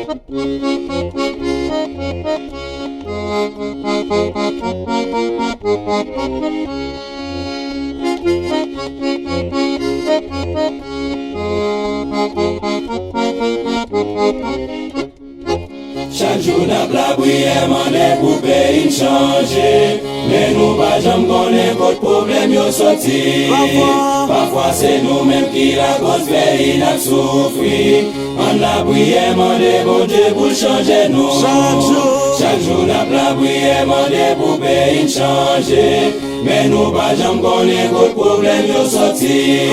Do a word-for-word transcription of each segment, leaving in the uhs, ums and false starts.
Chak jou n ap lapriyè, mande pou peyi n chanje. Men nou pa janm konnen kot pwoblèm yo soti. Pafwa se nou menm ki lakoz peyi n ap soufri. Ann lapriyè, mande Bondye pou l chanje nou. Chak jou n ap lapriyè, mande pou peyi n chanje. Men nou pa janm konnen kot pwoblèm yo soti.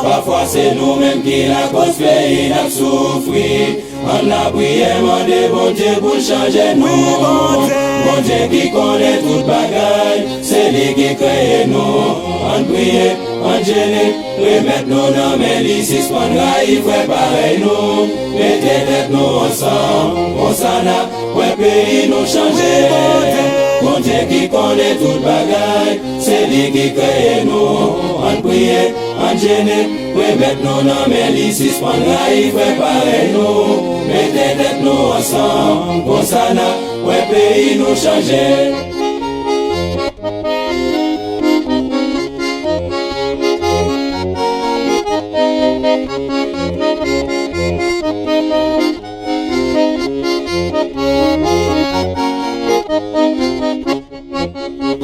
Pafwa se nou menm ki lakoz peyi n ap soufri. Ann lapriyè, mande Bondye pou l chanje nou. Bondye ki konnen tout bagay, se li ki kreye nou. Ann priye, ann jene, remèt nou nan men li. Sispann rayi frè parèy nou. Mete tèt nou ansanm, konsa n ap wè peyi nou chanje. Bondye ki konnen tout bagay, se li ki kreye nou. Ann priye, ann jene, remèt nou nan men li. Sispann rayi frè parèy nou. Mete tèt nou ansanm, konsa n ap wè peyi nou chanje.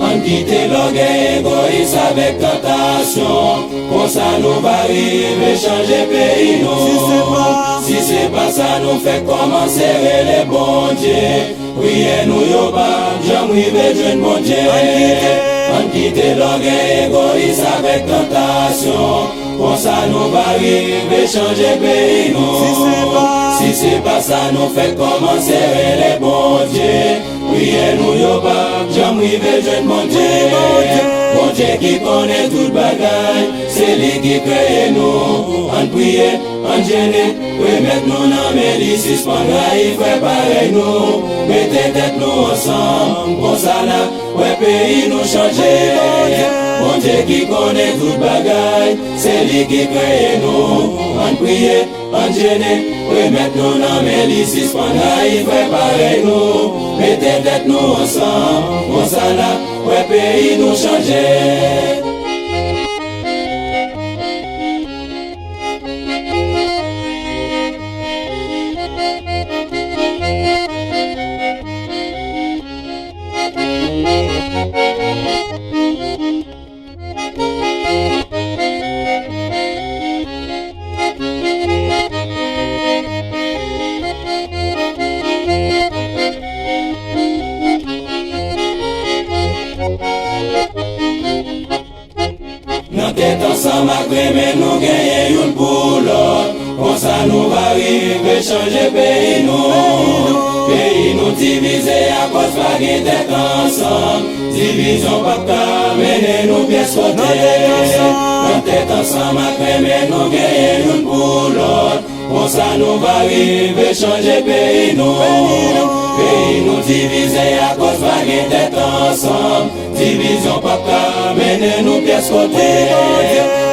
Ann kite lògèy, egoyis avèk tantasyon. Konsa nou va rive chanje peyi nou. Si se pa sa, nou fèk kòmanse rele Bondye. Priyè nou yo p ap janm rive jwenn Bondye. Ann kite lògèy, egoyis avèk tantasyon. Konsa nou va rive chanje peyi nou. Si se pa sa, nou fèk kòmanse rele Bondye. Priyè nou yo p ap janm rive jwenn Bondye. Bondye ki konnen tout bagay, se li ki kreye nou. Ann priye, ann jene, remèt nou nan men li. Sispann rayi frè parèy nou. Mete tèt nou ansanm, konsa n ap wè peyi nou chanje. Bondye ki konnen tout bagay, se li ki kreye nou. Ann priye, ann jene, remèt nou nan men li. Sispann rayi frè parèy nou. Mete tèt nou ansanm, konsa n ap wè peyi nou chanje. Nan tèt ansanm ak renmen nou genyen youn pou lòt. Konsa nou va rive chanje peyi nou. Peyi nou divize akoz pa gen tèt ansanm. Divizyon p ap ka mennen nou pyès kote. Nan tèt ansanm ak renmen nou genyen youn pou lòt. Konsa nou va rive chanje peyi nou. Peyi nou divize akoz pa gen tèt ansanm. Divizyon p ap ka mennen nou pyès kote.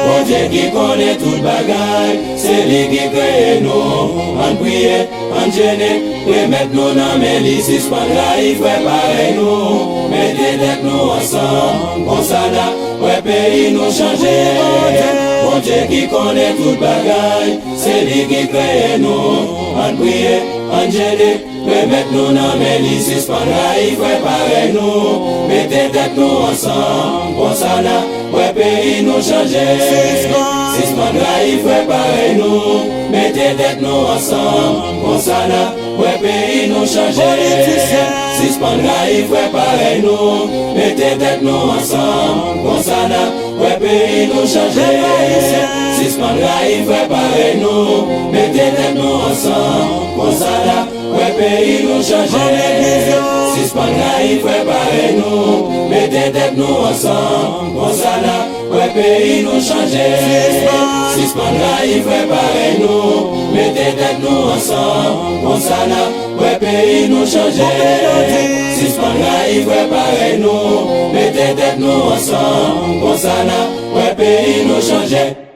Bondye ki konnen tout bagay, se li ki kreye nou. Ann priye, ann jene, remèt nou nan men li. Sispann rayi frè parèy nou. Mete tèt nou ansanm, konsa n ap wè peyi nou chanje. Bondye ki konnen tout bagay, se li ki kreye nou. Ann priye, ann jene, remèt nou nan men li. Sispann rayi frè parèy nou. Mete tèt nou ansanm, konsa n ap wè peyi nou chanje. Sispann rayi frè parèy nou. Mete tèt nou ansanm, konsa n ap wè peyi nou chanje. Sispann rayi frè parèy nou. Mete tèt nou ansanm, konsa n ap wè peyi nou chanje. Sispann rayi frè parèy nou. Mete tèt nou ansanm, konsa n ap wè peyi nou chanje. Sispann rayi frè parèy nou. Mete tèt nou ansanm, konsa n ap wè peyi nou chanje. Sispann rayi frè parèy nou. Mete tèt nou ansanm, konsa n ap wè peyi nou chanje. Sispann rayi frè parèy nou. Mete tèt nou ansanm, konsa n ap wè peyi nou chanje.